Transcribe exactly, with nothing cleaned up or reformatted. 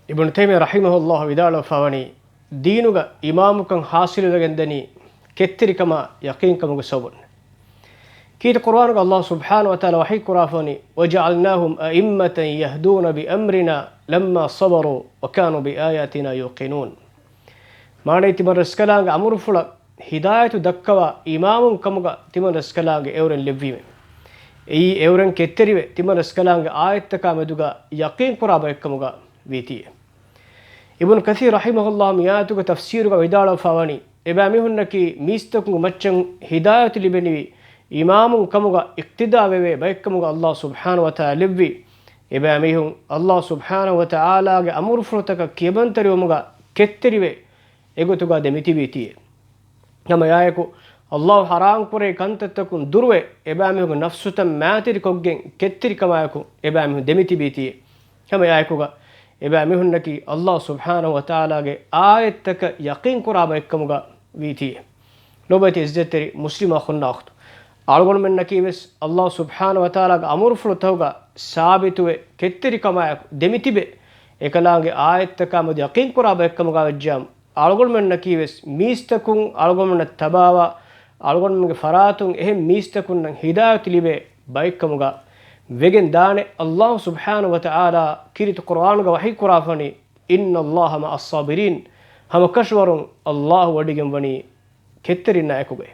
އިބްނު ތައިމިއްޔާ ރަޙިމަހުﷲ ވިދާޅުވެފަވަނީ، ދީނުގަ އިމާމުކަން ޙާޞިލުވެގެންދަނީ ކެތްތެރިކަމާ ޔަޤީންކަމުގެ ސަބަބުން. ކީރިތި ޤުރުއާނުގަ ﷲ ސުބްޙާނަހޫ ވަތަޢާލާ ވަޙީ ކުރާފަވަނީ، "وَجَعَلْنَاهُمْ أَئِمَّةً يَهْدُونَ بِأَمْرِنَا لَمَّا صَبَرُوا وَكَانُوا بِآيَاتِنَا يُوقِنُونَ." މާނައީ، ތިމަން ރަސްކަލާނގެ އަމުރުފުޅަށް ހިދާޔަތު ދައްކަވާ އިމާމުން ކަމުގަ ތިމަން ރަސްކަލާނގެ އެއުރެން ލެއްވީމެ. އެއީ އެއުރެން ކެތްތެރިވެ، ތިމަން ރަސްކަލާނގެ އާޔަތްތަކާ މެދުގަ ޔަޤީން ކުރާ ބައެއްކަމުގަ ވީތީއެ. އިބްނު ކަޘީރު ރަޙިމަހުﷲ މި އާޔަތުގެ ތަފްސީރުގަ ވިދާޅުވެފަވަނީ، އެބައިމީހުންނަކީ މީސްތަކުންގެ މައްޗަށް ހިދާޔަތު ލިބެނިވި އިމާމުން ކަމުގަ އިޤްތިދާވެވޭ ބައެއްކަމުގަ ﷲ ސުބްޙާނަހޫ ވަތަޢާލާ ލެއްވި. އެބައިމީހުން ﷲ ސުބްޙާނަހޫ ވަތަޢާލާގެ އަމުރުފުޅުތަކަށް ކިޔަމަންތެރިވުމުގަ ކެތްތެރިވެ، އެގޮތުގަ ދެމިތިބީތީއެ. ހަމައެއާއެކު، ﷲ ޙަރާމްކުރޭ ކަންތައްތަކުން ދުރުވެ، އެބައިމީހުންގެ ނަފްސުތައް މާތިރިކޮށްގެން ކެތްތެރިކަމާއެކު އެބައިމީހުން ދެމިތިބީތީއެ. ހަމައެއާއެކުގަ، އެބައިމީހުންނަކީ ﷲ ސުބްޙާނަހޫ ވަތަޢާލާގެ އާޔަތްތަކަށް ޔަޤީން ކުރާ ބައެއްކަމުގަ ވީތީއެ. ލޯބިވެތި އިއްޒަތްތެރި މުސްލިމް އަޚުންނާ އުޚްތު، އަޅުގަނޑުމެންނަކީވެސް ﷲ ސުބްޙާނަހޫ ވަތަޢާލާގެ އަމުރުފުޅުތަކުގަ ސާބިތުވެ، ކެތްތެރިކަމާއެކު ދެމިތިބެ، އެކަލާނގެ އާޔަތްތަކާ މެދު ޔަޤީން ކުރާ ބައެއްކަމުގަ ވެއްޖާމު، އަޅުގަނޑުމެންނަކީވެސް މީސްތަކުން އަޅުގަނޑުމެންނަށް ތަބާވާ، އަޅުގަނޑުމެންގެ ފަރާތުން އެހެން މީސްތަކުންނަށް ހިދާޔަތު ލިބޭ ބައެއްކަމުގަ ވެގެން ދާނެ. ﷲ ސުބްޙާނަހޫ ވަތަޢާލާ ކީރިތި ޤުރުއާނުގަ ވަޙީ ކުރާފަވަނީ، "إِنَّ اللَّهَ مَعَ الصَّابِرِينَ." ހަމަކަށަވަރުން ﷲ ވޮޑިގެންވަނީ ކެތްތެރިންނާއެކުގައި.